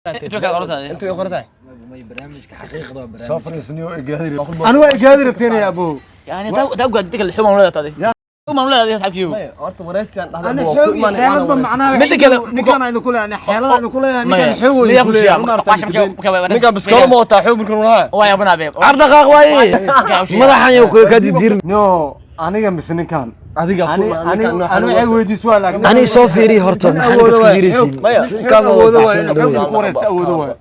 Intuu kala qoran tahay? Intuu qoran tahay. Barnaamijka xaqiiqda waa Soo barnaamij. fariisniyo igaadiri. Anu waa igaadi rabteenaya, abo. Yani taa ugaad dadka xumaan leedahay. Xumaan leedahay, asxaabkiiyo. Horta wareysigan Ani xoog iyo xeeladba macnaha. Midda kale- Ninkaan aynu ku leeyahay xeelada aynu ku leeyahay, ninkaan xoog weyn ku leeyahay. Ninkan biskoolo ma wataa, xoog markan ulahaa. Waa yaabana be. Ardaqaaq waaye, madaxan yow ka didir. No, aniga mise ninkaan? Adiga. Ani ani ani waxay weydiis waa, laakiin Ani soo fiiri horta, maxaa ninkas ka fiiraysiin? Maya. Xoog awoodo waay, xoog ku wareysta awoodo waay.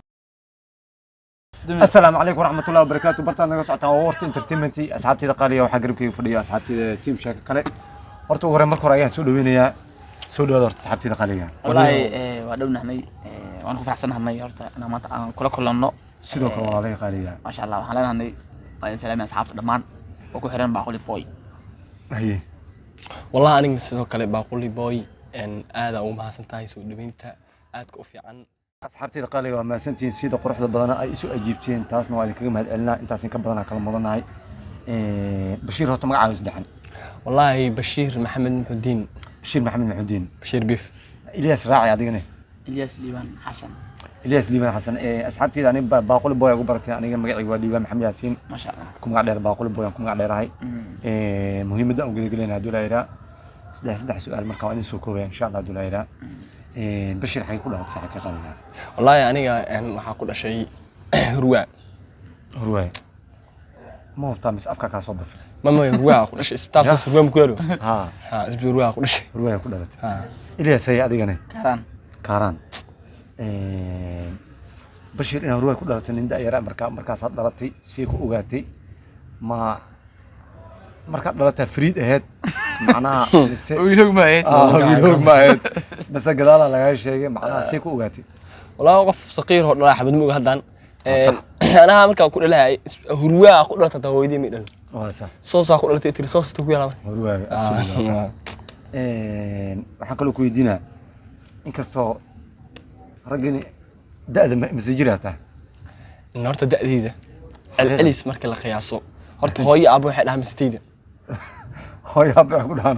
Asalaamu calaykum waraxmatullahi wabarakaatu. Bartaan naga socotaan waa Warta Entertainment. Asxaabteyda qaaliya, waxaa garabkayga fadhiya asxaabteyda team Sheeko Kale. Horta ugu horreyn, marka hore ayaan soo dhaweynayaa. Soo dhawaada horta, asxaabteyda qaaliga. Wallaahi waa dhownahnay, waan ku faraxsanahay horta inaan maanta aan kula kulanno. Sidoo kale walaalaya qaaliga. Maasha Allah, waxaan leenahay waa idin salaamay asxaabta dhammaan oo ku xiran Baaquli Boy. Haye. Wallahi aniga sidoo kale, Baaquli Boy, aada ugu mahadsan tahay soo dhaweynta aadka u fiican. Asxaabteyda qaaliga, waa mahadsantihiin sida quruxda badana ay isu ajiibteen. Taasna waa idinkaga mahad celinaa. Intaasin ka badanaa kala mudanahay. Bashiir, horta magacaaga saddexan? Wallahi Bashiir Maxamed Muxudiin. Bashiir Maxamed Maxudiin. Bashiir Bif. Ilyas raaci, adigane? Ilyas Liibaan Xasan. Ilyas Liibaan Xasan. Asxaabteyda, aniga Baaquli Boy ugu baratay. Aniga magacayga waa Liibaan Maxamed Yaasiin. Maasha Allah. Ku magac dheer Baaquli Boy aan ku magac dheerahay. Muhiimadda aan gudagelayna hadduu la yidhaa saddex saddex su-aal, marka waa idin soo koobaya insha Allah hadduu la yidhaa. Bashiir, xagee ku dhalatay, saaxiibka qaaliga? Wallahi aniga waxaa ku dhashay Hurwaa. Hurwaay ma hubtaa mise afka kaa soo dafay? Mama, Hurwaa ku dhashay. Isbitaal saas Hurwaa ma ku yaalo? Ha. Ha, isbitaal Hurwaa ku dhashay. Hurwaay ku dhalatay. Ha. Ilyas, haye, adigane? Kaaraan. Kaaraan. Bashiir, inaa Hurwaay ku dhalatay, nin da-yara markaa markaasaad dhalatay, see ku ogaatay? Ma markaad dhalataa fariid ahayd macnaha mise Wiilog ma ahayd? Ah, wiil ma ahayd mise gadaalaa lagaa sheegay? Macnaha see ku ogaatay? Wallahi qof saqiir oo dhalaa xabad ma oga haddaan. Sax. Anaha markaa ku dhalahay Hurwaa ku dhalatay, hataa hooyadii may dhalin. Waa sax. Soosaa ku dhalatay tiri, soosta ku yaala marka. Hurwaay, absolutely, waa sax. Waxaan kaloo ku weydiinaa, inkastoo raggani da'da mise jiraa tahay? In horta da'deyda celcelis marka la qiyaaso, horta hooyo aabbo waxay dhahaan misteyda. Hooyo aabbe waxay ku dhahaan?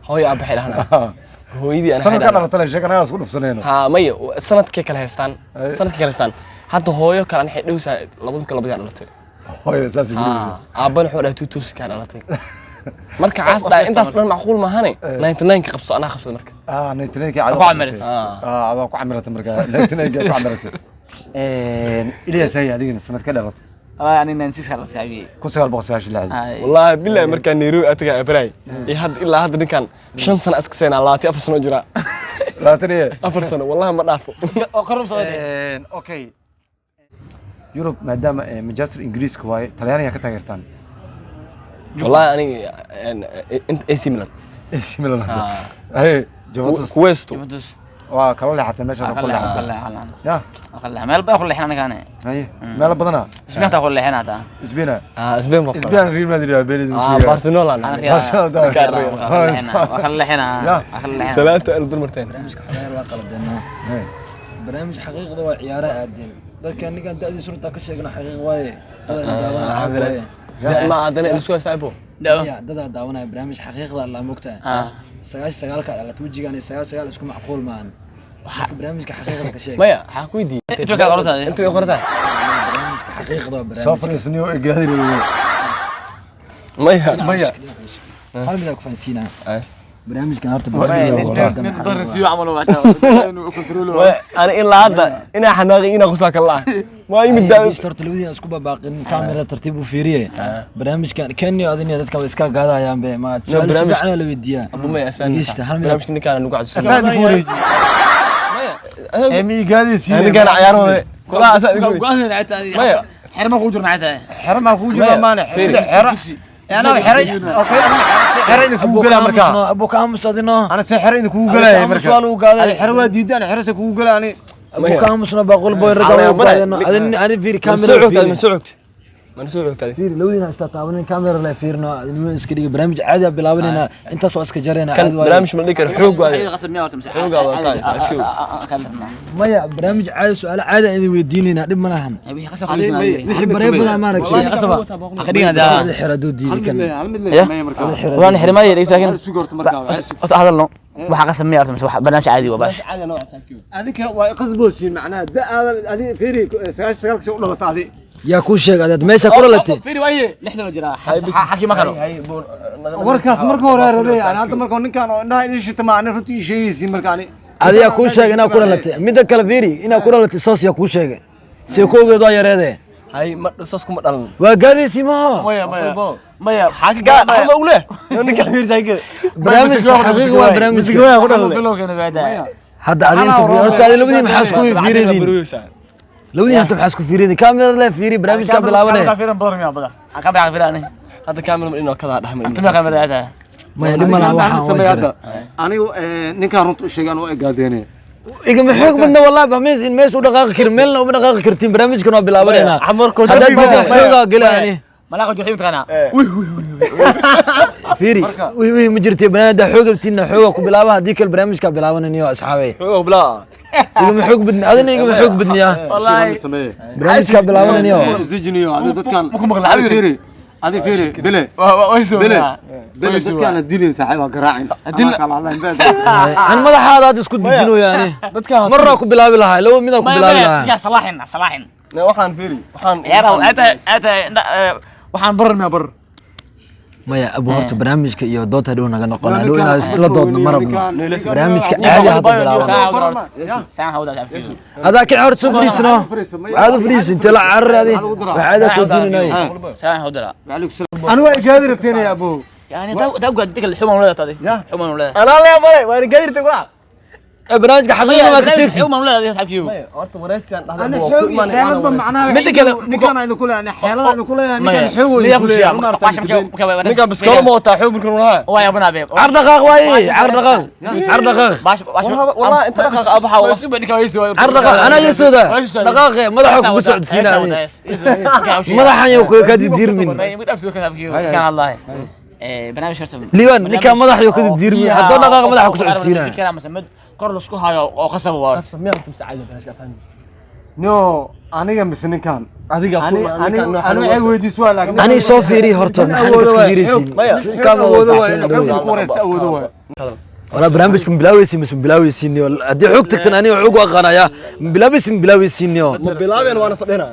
Hooyo aabbo waxay dhahaan hooyadii ana. Sanadka dhalata la sheeg, anagaa isku dhufsanayno. Ha, maya, sanadkay kala haystaan. Sanadkay kala haystaan. Hadda hooyo kale waxay dhowsaa 2002 dhalatay. Hooyo saas ku dhufsan. Aabbana wuxuu dhahay 2000-kaa dhalatay. Marka caas dhahay intaas dhan macquul maahane, 99 ka qabso, anaa qabsada marka. Ah, 99-kii Ku camiratay. Ah, adaa ku camiratay marka, 99-kii ku camiratay. Ilyas, hay, adigana sanad ka dhalatay? Ani 96 ka dhalatay, saaxiibkay. 1996-dii. Ay. Wallaahi billahi, markaa Nairobi aad tagaa abaraay iyo hadda, ilaa hadda ninkan 5 sano iska seenaa, 24 sano jiraa. Labaatan iyo 4 sano, wallahi ma dhaafo. Oo ka rumsaday. Okay, Yurub maadaama Manchester Ingiriiska waaye, Talyaaniga ka taageertaan? Wallahi aniga AC Milan. AC Milan. Hey, Juventus? Kuwesto. Juventus. Waa kala leexatay meeshaas, ku leexatay ya. Meel baa ku leexin anigane. Haye, meelo badana. Isbiinta ku leexin hataa. Isbiina. Ah, Spain baa. Isbiina Real Madrid waa beenid. Ah, Barcelona. Waa kala leexina. Ya. Waa kala leexina. Salaanta al dulmarteen. Barnaamijka xogayaal waa qaladeenaa. Barnaamij xaqiiqda waa ciyaaraha aadeen dadka. Ninkan da'diisa runtaa ka sheegna, xaqiiq waaye, dadaa daawanaya xaq waaye. Ma adana isku saaxiibo. Daawo. Ya, dadaa daawanaya barnaamij xaqiiqda la mogtahay. Ah. 99-ka dhalat, wejigan iyo 99 isku macquul maahan. Marka barnaamijka xaqiiqda ka sheeg. Maya, waxaa ku weydiiyey. Intuu kala qoran tahay? Intuu qoran tahay. Barnaamijka xaqiiqda waa Soo barnaamij. fariisniyo igaadi. Maya. Maya. Hal mid aan ku fahansiinaa. Ay. Barnaamijkan horta Maya, barnaamij nin doon siyo camal waa Maya, ana ilaa hadda inaa xanaaqi inaa quslaa kala ah waa imid daa. Horta labadiina isku babaaqin, kaamera tartiib u fiiriye. Barnaamijkan Kenya adina dadka way iska gaadayaan be ma su'aal si fiican la weydiiyaa. Abu, maya, asfaan. Dhegeysta, hal mid. Barnaamijka ninkaan nagu casuumay. Asaadi ku wareeji. Maya. Ee, mi igaadi sii. Ninkaan ciyaar wade kulaha asaa igu wareeji. Go'aan xataa. Maya. Xerma ku jirna xataa. Xero maa kugu jira? Maya, maane fiiri. saddex xero. Anaa xero, okay, ana xero idin kugu galaa marka. Abu kaamus adino. Ana se xero idin kugu galaya Abu marka. su'aal uu gaaday. Adi xero waa diidan, xero se kugu galaa ani. Abu kaamusna baaqul boy ragga Alla, waa mara. gaadano adin ani fiiri Ma kaamera. soo xogta, ma soo xogta. Mana soo xogtay. Fiiri, labadiina istaa taabanin, camera la fiirno, niman iska dhiga, barnaamij caadi ah bilaabanayna, intaas waa iska jarayna, Kan caadi waaye. barnaamij ma dhihi karo, xoog waaye. Qasab miyaa horta mise? Xoogaa waa tahay, saaxiibkey. Maya, barnaamij caadi, su'aalo caadi aan idin weydiinayna, dhib ma lahan. Wixii bareefada ma aragtay. Hada xira hadduu diiday kan. Hal mid la sameeyo marka. Hada xira. Waan xirmay laakiin Hal sugo horta marka, waxay sugo. Horta hadalno, waxa qasab miyaa horta mise wax barnaamij caadi waa baash? Adinka waa qasboosiin macnaha da-aadan adi fiiri 99-ka soo u dhalata adi. Yaa kuu sheegay adaad meesha ku dhalatay? Fiiri waaye, 60 la jiraa xaki ma karo. Warkaas marka hore rabay yani, hadda marka ninkan oo indhaha idin shita ma ani runtii ii sheegaysiin marka ani. Adigaa kuu sheegay inaad ku dhalatay. Midda kale fiiri, inaad ku dhalatay saas yaa kuu sheegay? See ku ogeed waa yareede? Hay, ma saas kuma dhalan. Waa gaadaysi maha. Maya, maya, maya. Xaa ka gaa dhaxal u leh ninka fiiri saaxiibkey. Barnaamij xaqiiqi waa barnaamijka. Ku dhalan. Hadda adi inta horta adi labadii maxaa isku fiiriyeen? Labadii horta maxaa isku fiiriyeen? Kamerada le fiiri, barnaamijka bilaabanaya. Hadda kaamil ma inoo kada dhaxmal. Maya, dhib ma laha, waxaan waa jira. Anigu ninkaan runta u sheegay anu waa igaadeene. Igama xoog badna wallahi, bahmeys in mees u dhaqaaqi karin, meelna uma dhaqaaqi kartiin, barnaamijkan waa bilaabanaynaa. Camarkoo Haddaad diidan xoogaa gela ani. Fiiri, wih wih ma jirtay, banaada xoog rabtiinna xoogaa ku bilaaba, haddii kale barnaamijkaa bilaabanayniyo asxaabey. Xoog bilaa. Igama xoog badni, adina igama xoog badniya. Sameeye. Barnaamijkaa bilaabanayniyo. Isdejiniyo adi dadkan. Adi fiiri, adi fiiri, bile bile bile, dadkaan ha dilin saaxiib, ha garaacin. Anaa kala hadlayn baa. An madaxaada aad isku dejinoya ani. Marraa ku bilaabi lahaa, laba midaan ku bilaabi lahaa. Ne waxaan fiiri waxaan. Waxaan barar miyaa barar? Maya abu, horta barnaamijka iyo doodta hadhow naga noqon, hadhow inaan isla doodno ma rabno, barnaamijka caadi hadda bilaabana. Adaa kici horta, soo fadhiisano, waxaad u fadhiisin intee la carar adi, waxaad ku weydiinayay. Anigu waa igaadi rabteenaya abo. Anaa leeya male waa gadirta kula. Barnaamijka xaqiiqda waa ka sheegtid. Horta wareysigan dhahda Ani waa ku xoog imaan. xeeladba macnaha Midda kale, ninkaan idin ku leeyahay, xeelada idin ku leeyahay, ninkaan xoog idin ku leeyahay. Ninkan biskoolo ma wataa xoog markan lahaa. Car dhaqaaq waaye, car dhaqaaq, car dhaqaaq. Wallahi inta dhaqaaq abaxa. Car dhaqaaq, anaa yasooda dhaqaaqe, madaxa kugu socodsiina adi, madaxan yow ka didirmin. Liibaan, ninkaa madaxa yow ka didirmin, haddoo dhaqaaqa madaxa ku socodsiinaya. Kor laisku hayo oo qasab waa. No, aniga mise ninkaan? Adiga. Ani ani ani waxay weydiis waa laakiin Ani soo fiiri horta, maxaa ninka iska fiiraysiin? Awoodo waay, xoog ku wareysta awoodo waay. Walaa barnaamijka ma bilaaweysin mise ma bilaaweysin? Haddii xoog tagtan aniga xoog u aqaanaya, ma bilaaweysin, ma bilaaweysin? Ma bilaabeen, waana fadhina.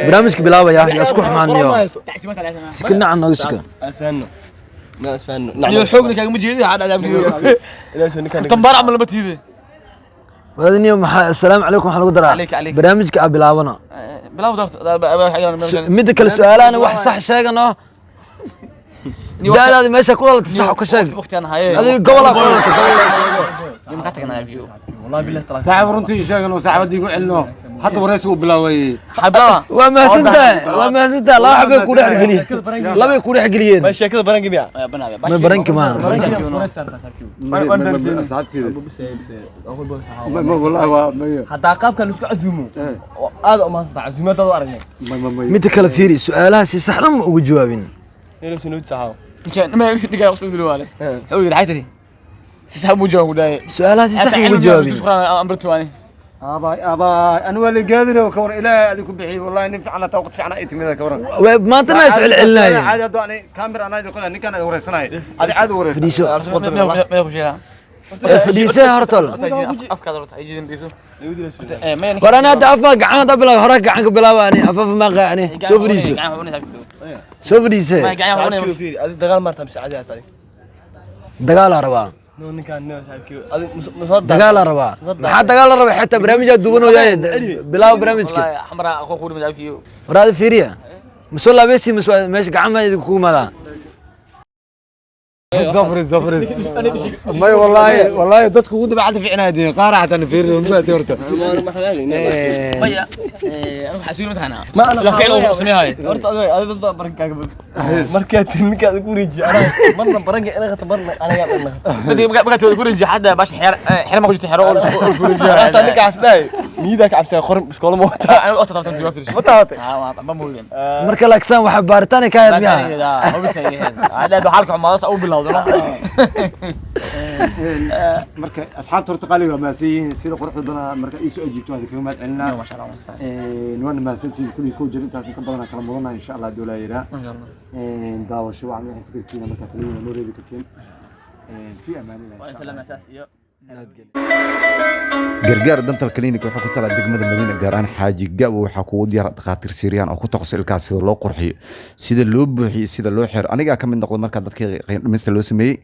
Barnaamijka bilaabaya, yaa isku xumaaniyo, iska nacan nooga suka. Asfaano ma asfaano. Xoogna kaagama jeedi. Ilaahay ninkan. Tambaar camal lama tiide. Wadaadniyo, maxaa assalaamu calaykum waxaa lagu daraa? Calayka, calayka. Barnaamijka aa bilaabana. Bilaab doorta. Midda kale su-aalahana wax sax sheegano, da-daada meesha ku dhalatay sax ka sheeg. Waqtigan haye. Adiga gobolaa ku dhalatay, gobol. Ma ka tagnaa biyo? Wallahi billahi talaaq. Saaxiib, runtii sheegano, saaxiibadii igu celino, hadda wareysigu u bilaaway. Xablaba. Waa mahadsantahay, waa mahadsantahay, laba xabay ku dhex geliyeen, labay ku dhex geliyeen. Ma sheekada barangi miya? Ma baranki maaha. Asxaabteyda ma wallahi waa maya. Haddaa qaabka la isku casuumo aad u mahadsantahay, casuumadada u aragnay. Ma Midda kale fiiri, su-aalaha si sax dhan ma ugu jawaabin. Inuu sunuud saxaw. Ninka qosol waale wuxuu yidhi xaytiri si sax buu jawaab ku dhaayay. Su-aalaha si sax ma ugu jawaabin. Ambartuwaani. Aabay aabay, anu waa la gaadiro ka waran, ilaahay adigu ku bixiyay, wallahi nin fiican taa, waqti fiican ay timida ka waran. Maanta ma is celcelinaaye. Caadi hadda ani kaamir anaa idin qolaa, ninkaan idin wareysanaya, adi caadi wareysan. Fadhiiso. Maya ku sheegaa. Ee, fadhiise hortol. Afkaada horta ay jidin dhiso. War ana hadda afaa gacan hadda bilaab, hore gacan ka bilaaba, ani afafa maa qaani, soo fadhiiso, soo fadhiise. Saaxiibkii fiiri, adi dagaal maarta mise caadi aad tahay? Dagaalaa rabaa. No, ninkaan no saaxiibkii adi musoo Dagaalaa rabaa, maxaa dagaal la rabaa? Xitaa barnaamijaa duwanooyaye, bilaaba barnaamijka. Xamra aqoon ku dhimay saaxiibkii. War aada fiiriya, ma soo laabeysi mas meesha gacan ma idinku imaadaa? Zafris zafris, may wallahi wallahi dadku ugu dabacada fiicnaa dee qaar xataa na fiirin ma horta. Maya, anigu waxaa suuli mataqaanaa la ficil uu sameeyahay. Horta adiga adi dad baa barankaaga bad markaa tiri ninkaad ku wareejiye, anaa marna baranka ina qato, marna anagaa dhan. Markaa tooda ku wareejiyo hadda baasha xeer xeer ma ku jirto, xero oo isku wareejiyo. Hataa ninkaas dhahay Niidaa ka cabsaya qorin biskoolo ma wataa. Aniga oo tatabtan soo fiiriso. Ma taabatay? Ah, waa ma moodin. Marka laakiin waxa baaritaan ka ahayd miyaa? Xaalka xumaado sa u bilowdo. Marka asxaabta horta qaaliga waa mahadsan yihiin sida quruxda badan marka ii soo ajiibto, waan kaga mahad celinaa. Masha Allah. Waana mahadsantihiin kulli kow jir, intaas ka badan kala mudanaa insha Allah hadduu Ilaahay yidhaa. Daawasho wacan, wixii fikirkiina markaa talooyin noo reebi kartiin. Fi amaanillah, insha Allah. Salaam iyo Gargaar Dental Clinic waxaa ku talaa degmada Madiina, gaar ahaan Xaaji Gabo. Waxaa kugu diyaar dhakhaatiir Siiriyaan oo ku takhasusay ilkaha, sida loo qurxiyo, sida loo buuxiyo, sida loo xiro. Anigaa ka mid noqda markaa dadkii qiimo dhimista loo sameeyey.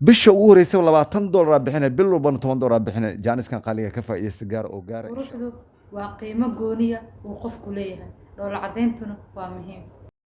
Bisha ugu horeysa $20 bixina, bil walbana $10 bixina. Jaaniskan qaaliga ka faa'iidaysta, gaar oo gaara insha Quruxdu waa qiimo gooniya uu qofku leeyahay, dhoolla cadayntuna waa muhiim.